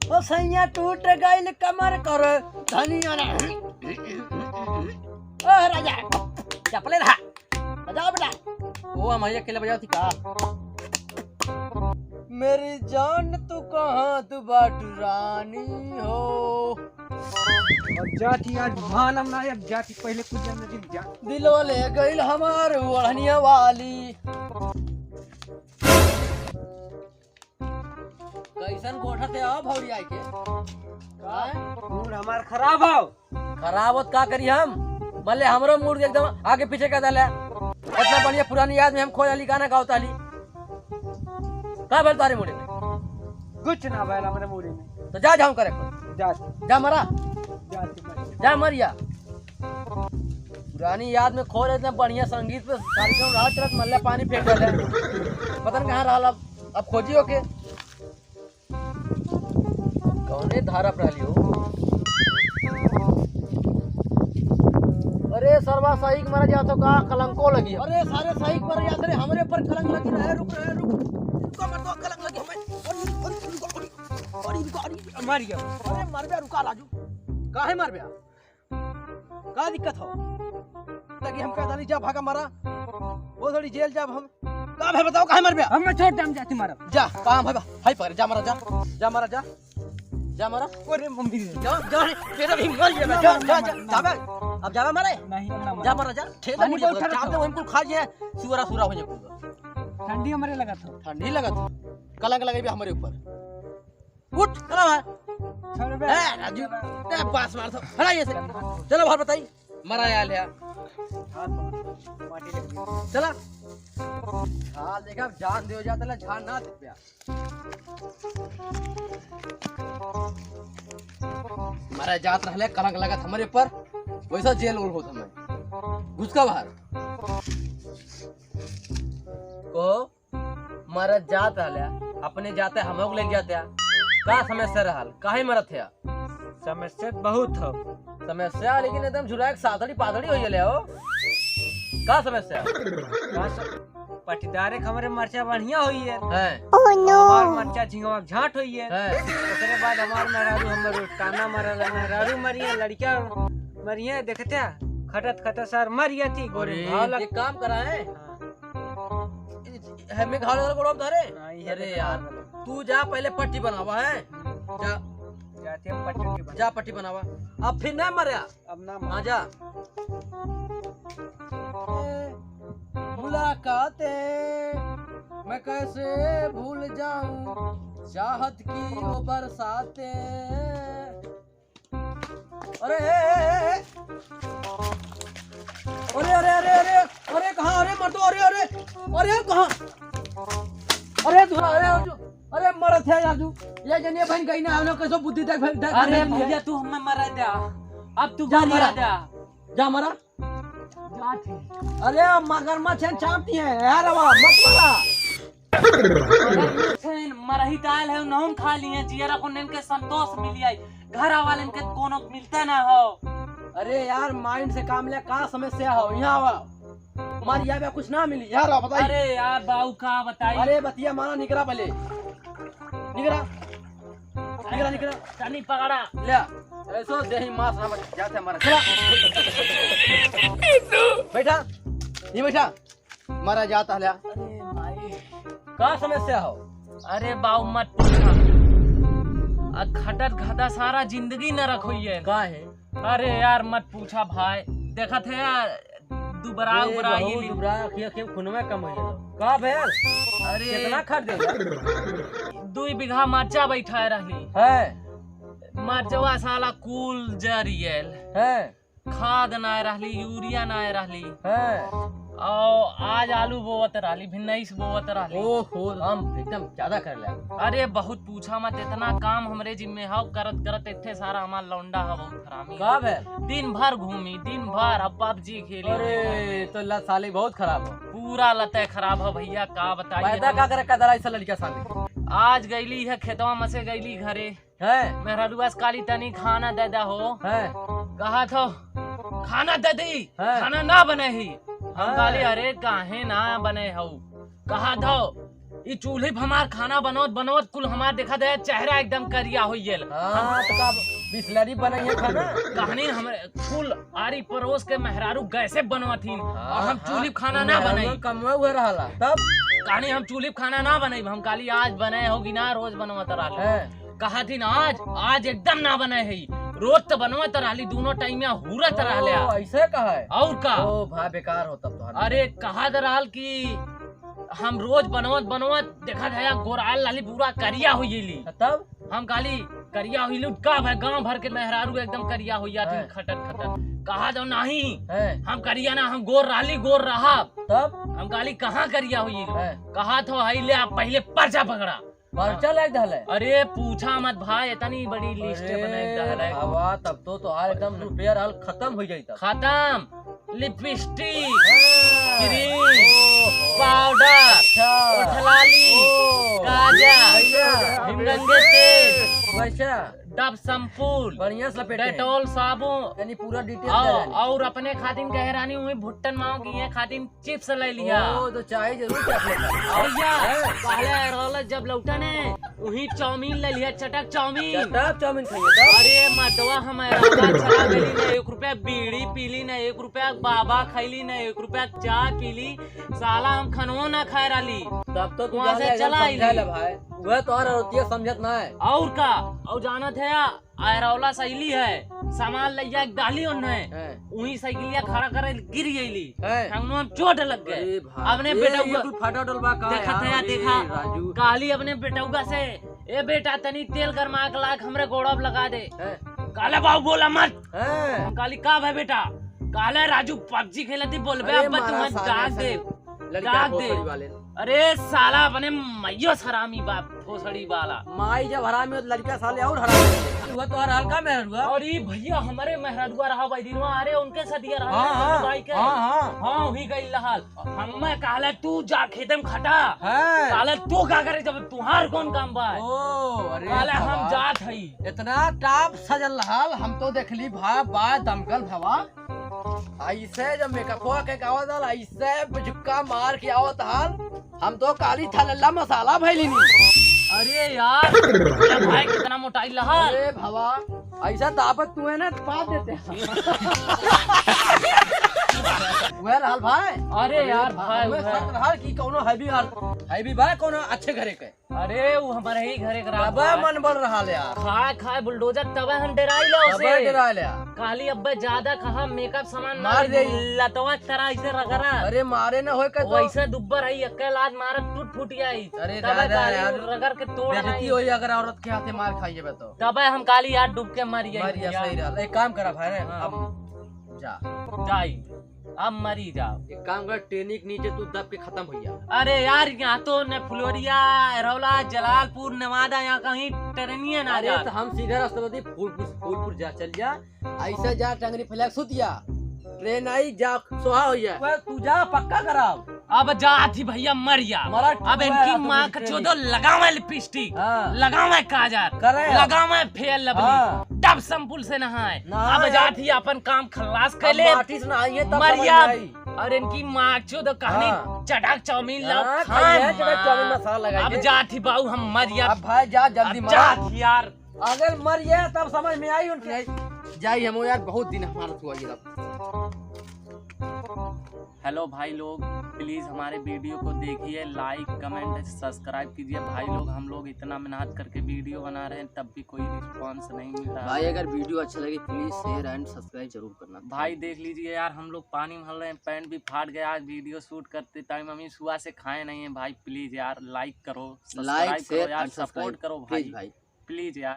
ओ सैया टूट गइल कमर कर धनिया ना। ओ राजा चपले रहा, बजाओ बेटा। ओ हम अकेले बजाओ थी का। मेरी जान तू कहाँ, तू बाट रानी हो। अब जाती आज मानम ना, अब जाती पहले कुछ जन नहीं जा। दिलो ले गइल हमार ओढ़निया वाली। कैसन गोठा से आओ भौरी आई के का? मूड हमार खराब हो। खराब होत का करी हम? भले हमरो मूड एकदम आगे पीछे कर डाले। इतना बढ़िया पुरानी याद में हम खो जाली गाना गावता ली। का भेल तारे मुड़े में? कुछ ना भइल हमरे मूड में। तो जा जाऊं करे को। जाती। जा मरा। जाती मरिया। जा मरिया। पुरानी याद में खो रहे, इतना बढ़िया संगीत पे कार्यक्रम रहा, तुरंत मल्ला पानी फेंक डाले। पता नहीं कहाँ रहा अब। अब खोजी हो के कौने धारा पर हो। अरे सरवा सही के मरा जातो का कलंको लगी। अरे सारे सही के मरा जाते रे, हमरे पर कलंक लगी रहे। रुक रहे, रुक रुको मत दो, कलंक लगी हमें। अरे अरे रुको, अरे अरे रुको, अरे मर गया। अरे मर गया, रुका राजू। काहे मर गया? का दिक्कत हो? ताकि हम कह दाली जा भागा मारा, वो थोड़ी जेल जाब हम। का भाई बताओ काहे मर गया? हम छोड़ दम जाती मारा। जा कहां भाई हाई पर जा मारा, जा जा मारा, जा जा मारा। अरे मम्मी जा जा रे, तेरा भी मर गया। जा जा जा जाबे, अब जाबे मारे। नहीं ना जा मारा जा, ठेला पानी मुड़ बहुत जा ठंडा दे, हमको खा जे सुअरा सुरा हो जाए पूरा। ठंडी हमारे लगा था। ठंडी लगा था, कलंक लगे भी हमारे ऊपर। उठ चला भाई। छोड़ बे। ए राजू ए पास मार दो, हटा ये से। चलो बाहर बताई मरा यार है। माटी लग गई। चला हाल देखा अब जान दे हो जाता ला झाड़ ना दे पिया। मारा जात रहले कलंक लगत हमारे पर, वैसा जेल उल होत हमें घुसका बाहर को मारा जात रहले अपने जाते हम लोग ले जाते। का समस्या रहल, काहे मरत है? समस्या बहुत हो। समस्या लेकिन एकदम झुराक सातड़ी पातड़ी हो गेले हो। का समस्या? पटीदारे हमारे मरचा बढ़िया हुई है। हैं हमार मरचा झिंगवा झाट हुई है। हैं ओकरे बाद हमार मेहरारू हमर ताना मरल, मेहरारू मरिए, लड़किया मरिए, देखते खटत खटत सर मरिए थी गोरे अरे, घाव लग। एक काम करा है, हमें घाव लगल गोड़म धरे। हाँ, ये अरे देखो यार घाव तू जा पहले पट्टी बनावा है, जा जाते हम पट्टी बना। जा पट्टी बनावा, अब फिर ना मरिया। अब ना हाँ जा। मुलाकातें मैं कैसे भूल जाऊं, चाहत की वो बरसातें। अरे ए, ए, ए, अरे अरे अरे अरे अरे कहाँ? अरे मर दो, अरे अरे अरे कहाँ? अरे धुरा, अरे अर्जु, अरे मरत है राजू। ये जनिए बहन कहीं ना हमने कैसो बुद्धि देख देख। अरे भैया तू हमें मरा दे, अब तू जा मरा मरा। दे। जा मरा। जाती। अरे मगरमच्छ है, चापती है यार, अब मत मरा। मरही दाल है नहुम खा लिए, जियरा को नेन के संतोष मिली आई, घर वालन के कोनो मिलता ना हो। अरे यार माइंड से काम ले, का समस्या हो? यहाँ आवा हमारी यहाँ पे कुछ ना मिली यार, आओ बताइए। अरे यार बाऊ का बताई। अरे बतिया माना निकला पहले, निकला निकला निकला तनी पकड़ा ले ऐसो देही मांस ना बच जाते हमारा। चला बैठा ये बैठा मारा जाता ले। अरे भाई का समस्या हो? अरे बाऊ मत पूछा, खटत खटा सारा जिंदगी न रखो ये का है? अरे यार मत पूछा भाई, देखा थे यार दुबरा उबरा ये दुबरा अखिया के खुनवा कम हो गेलो। का भेल? अरे कितना खट दे? 2 बीघा मरचा बैठा रही है, मरचवा साला कुल जरियल है, खाद ना रहली, यूरिया ना रहली है, और आज आलू बोवत रहली, भिन्नईस बोवत रहली। ओहो हम एकदम ज्यादा कर लिया। अरे बहुत पूछा मत, इतना काम हमरे जिम्मे हव, करत करत इतने सारा हमार लौंडा हव बहुत हरामी। का भेल? दिन भर घूमी, दिन भर अब पबजी खेली। अरे तो लत साली बहुत खराब हो, पूरा लते खराब हो भैया, का बताइए। पैदा का करे का ऐसा लड़का साली। आज गईली है खेतवा में से गईली घरे है, मेहरारूआ से काली तनी खाना दे दा हो है, कहा थो खाना दे दी, खाना ना बने ही। हम काली अरे काहे ना बने हो, कहा थो ई चूल्हे पे हमार खाना बनवत बनवत कुल हमार देखा दे चेहरा एकदम करिया हो गेल। हाँ तो का बिसलरी बनाई है खाना? कहानी हमरे कुल आरी पड़ोस के मेहरारू गैसे बनवथिन और हम चूल्हे पे खाना ना बनाई। कमवा हुए रहला तब कहानी हम चूल्हे पे खाना ना बनाई, हम काली आज बनाए होगी ना रोज बनवत रहल। कहा थी आज आज एकदम ना बनाए है, रोज तो बनवत रहली दोनों टाइम में हुरत रहले। ऐसे कहा है? और का ओ भाई बेकार हो तब तो। अरे कहा रहल कि हम रोज बनवत बनवत देखा था गोराल लाली पूरा करिया हो गेली। तब हम काली करिया हुई का भाई गांव भर के मेहरारू एकदम करिया हो जाती खटन खटन। कहा दो नहीं हम करिया ना, हम गोर रहली गोर रहा। तब हम काली कहाँ करिया हुई? कहा तो हई ले आप पहले पर्चा पकड़ा। पर्चा लाग दहले? अरे पूछा मत भाई, इतनी बड़ी लिस्ट बनाई दहले। हवा तब तो तोहार एकदम रुपया रहल खत्म हो जाई। तब खत्म, लिपस्टिक, क्रीम, पाउडर, ओठलाली, काजल, हिमगंगे तेल, वैसा डब शैम्पू, बढ़िया से लपेटे, डेटॉल साबुन, यानी पूरा डिटेल दे। और अपने खातिन कह रानी हुई भुट्टन माओ की ये खातिन चिप्स ले लिया। ओ तो चाय जरूर चॉकलेट। भैया पहले रोल जब लौटा ने वही चाउमीन ले लिया, चटक चाउमीन। चटक चाउमीन खाइए। अरे मटवा हमारा चला गई ना 1 रुपया बीड़ी पीली, ना 1 रुपया बाबा खैली, ना 1 रुपया चाय पीली, साला हम खनवो ना खाए रही। तब तो वहाँ से चला आई भाई, वह तो और औरतिया समझत ना है। और का और जानत है आयरौला सैली है सामान लैया डाली उन्हें वही साइकिलिया खड़ा करे गिर गईली, हम चोट लग गए। अपने बेटौआ फाटा डलबा का देखा था देखा काली अपने बेटौआ से, ए बेटा तनी तेल गरमा के लाख हमरे गोड़ब लगा दे। काले बाबू बोला मत। काली का भाई बेटा? काले राजू पबजी खेलती बोलबे अब तुम्हें दाग दे दाग दे। अरे साला अपने मैयो हरामी बाप भोसड़ी वाला। माई जब हरामी हो लड़का साले और हरामी हुआ तो हर हल्का मेहरुआ। और ये भैया हमारे मेहरुआ रहा भाई दिनवा, अरे उनके सदिया रहा। हां भाई के हां वही गई लहाल। हम्मे कहले तू जा खेत में खटा, साले तू का करे जब तुहार कौन काम बा? ओ अरे साले हम जात हई। इतना टाप सजल लहाल हम तो देखली भा बा दमकल भवा ऐसे जब मेकअप के आवत हाल ऐसे बुझुक्का मार के आवत हाल, हम तो काली थलल्ला मसाला भइलिनी। अरे यार भाई कितना मोटाई लहाल। अरे भवा ऐसा दावत तू है ना पा देते वह रहल भाई। अरे यार भाई वह रहल की कोनो हैवी हैवी भाई कोनो अच्छे घरे के। अरे वो हमारे ही घरे के बाबा मन बन रहा यार। खाए खाए बुलडोजर तबे हम डराई लो उसे। तबे डराई ले काली अब्बे ज्यादा कहा मेकअप सामान मार दे लतवा तरह ऐसे रगड़ा। अरे मारे न होए के तो वैसे दुब्बर है अकेला आज मारत टूट फूट जाई। अरे दादा यार रगड़ के तोड़ बेइज्जती होई अगर औरत के हाथे मार खाइए बे तो। तबे हम काली यार डूब के मर जाई। मर जा सही रहल। एक काम करा भाई रे अब जा जाई अब मरी जाओ। एक काम कर ट्रेनिक नीचे तू दब के खत्म हो जा। अरे यार यहाँ तो न फुलोरिया एरौला जलालपुर नवादा यहाँ कहीं ट्रेनिया ना। अरे तो हम सीधे रास्ता बता फूलपुर जा चल जा ऐसा जा टंगरी फैला सुतिया ट्रेन आई जा सोहा हो जा तू जा पक्का कराओ। अब जा थी भैया मर जा। अब इनकी माँ का चोदो लगावे लिपस्टिक, लगावे काजल, लगावे फेयर लवली, तब शैम्पू से नहाए। अब जा थी अपन काम खलास कर ले मरिया। और इनकी माँ चोदो कहानी चटाक चाउमीन लाओ खाए मसाला लगा। अब जा थी बाबू हम मरिया। अब भाई जा जल्दी जा थी यार। अगर मर गया तब समझ में आई उनकी जाई हम यार बहुत दिन हमारा हुआ ये। हेलो भाई लोग, प्लीज़ हमारे वीडियो को देखिए, लाइक कमेंट सब्सक्राइब कीजिए। भाई लोग हम लोग इतना मेहनत करके वीडियो बना रहे हैं तब भी कोई रिस्पांस नहीं मिल रहा। भाई अगर वीडियो अच्छा लगे प्लीज़ शेयर एंड सब्सक्राइब जरूर करना। भाई देख लीजिए यार हम लोग पानी में हल रहे हैं, पैंट भी फाट गया। आज वीडियो शूट करते टाइम हम सुबह से खाए नहीं है। भाई प्लीज़ यार लाइक करो, लाइक सब्सक्राइब करो यार, सपोर्ट करो भाई, भाई प्लीज़ यार।